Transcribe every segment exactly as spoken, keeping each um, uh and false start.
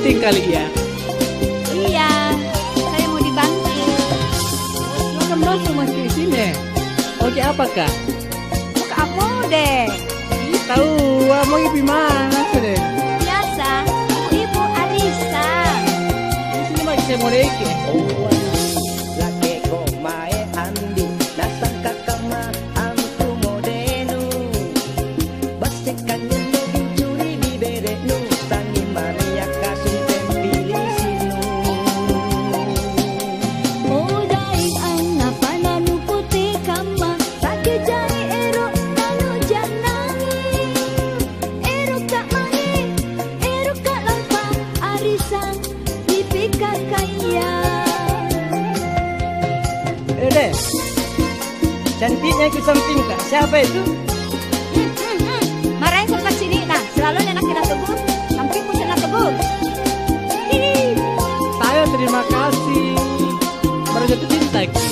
Kali ya? Iya, saya mau dibantu. Silakan masuk, Mas, di sini. Oke, apakah? Buka mode. Ih, taua, mau ibu mana, deh? Biasa, ibu-ibu arisan. Di sini, Mas, saya mau deh. Lakeko mae andi', nasangka kamma antu modenu. Basse kanynyammo bincuri bibere'nu, sangnging mami akkasumpeng pilisi'nu. Modai angngapa nanupote kamma, sa'ge jai ero' nanujannangi. Erokka' mange, erokka' lampa arisang. Di P K K-ya. Eh, deh. Cantiknya ikut sampingka. Siapa itu? Hmm, hmm, hmm. Maraeng sumpah cini'na. Selalu anakku nategur. Sampingku seng nategur. Hihi. Saya terima kasih. Baru jatuh cinta ki.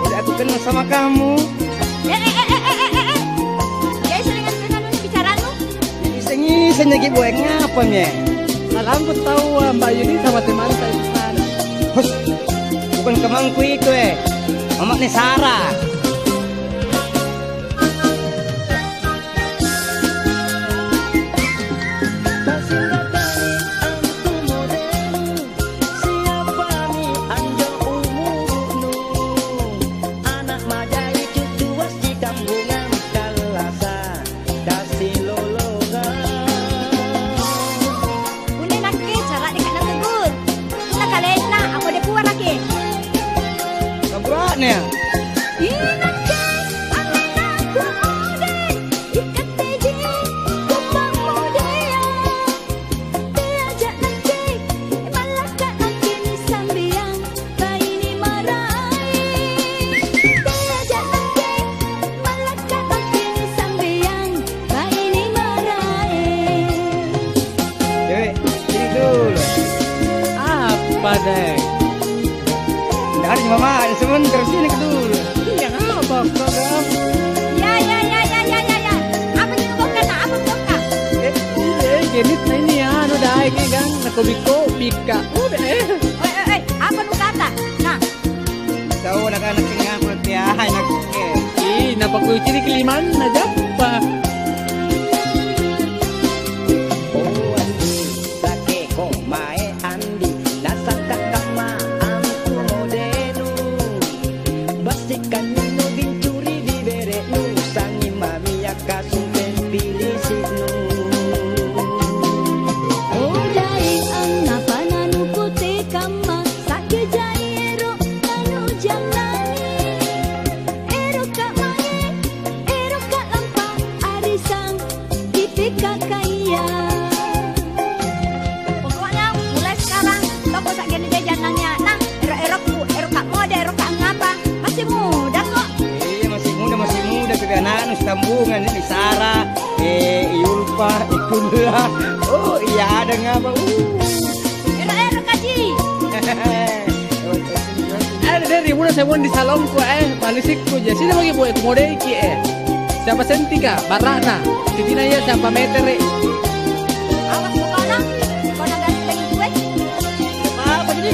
Udah aku kenal sama kamu. Eh, eh, eh, eh, eh, eh, eh, eh. Jadi selingan-selingan bicaranu. Iseng-iseng jaki boeng ngapa, Mie? Salangku taua, Mbak Yuni sama temanta di sana. Hus, bukan kamangku itu, eh. Mama'ne Sara. Siapami anjo umuru'nu? Ana' majai cucu wassitambungang kallasa. Kasilolongang. Punna inakke, cara'deka nategur. Punna kalenna, amo de puaraki. Kabura'ne. Inakke, ammenakku ode, ikatteji kupammodea. Teaja' nakke, mallakka' nakke nisambeang. Baine maraeng, teaja' nakke, mallakka' nakke nisambeang, baine maraeng. Cewek, sini dulu. Apa, Dek? Nggak ada, Mama, ada sebentar, sini ke dulu. Iya, apa, Kak? Ya, ya, ya. Apa nih, Kak? Apa, Kak? Eh, iya, genitna ini, anu, daeng, eh, gang. Nakopi-kopi, Kak. Udah, eh. Oi, oi, oi, apa nukata? Nah. Tau anak-anak ini apa, ya, enak, eh. Ih, napakucini' kilimanna, jappa. Oh, anjing, lakeko mae andi', nasangka kamma antu modenu. Bassikannu bincuri bibere'nu, sangnging mami akkasumpeng pilisi'nu. Oh, jai angngapa nanupote kamma, sa'ge jai ero' nanujannangi. Erokka' mange, erokka' lampa arisang. Tipikka kaya. Pokoknya mulai sekarang, toko sa'genna jajang nangia'na, ero'-erokku, erokka' mode, erokka' angngapa. Masih muda kok. Iya, masih muda, masih muda, tapi anaknu sitambungang, ini Sara, eh, Yulfa, Ikulla. Oh, iya, ada ngapa. Uh. Ero'-ero' kaji. Eh, deh, ribuan saya di salongku, eh, malisikku, jadi sini bagi buat modeki, eh. Siapa sentika, bara'na, titina iya siapa metere. Awas pokoknya, kau nang gas lagi gue. Apa ini?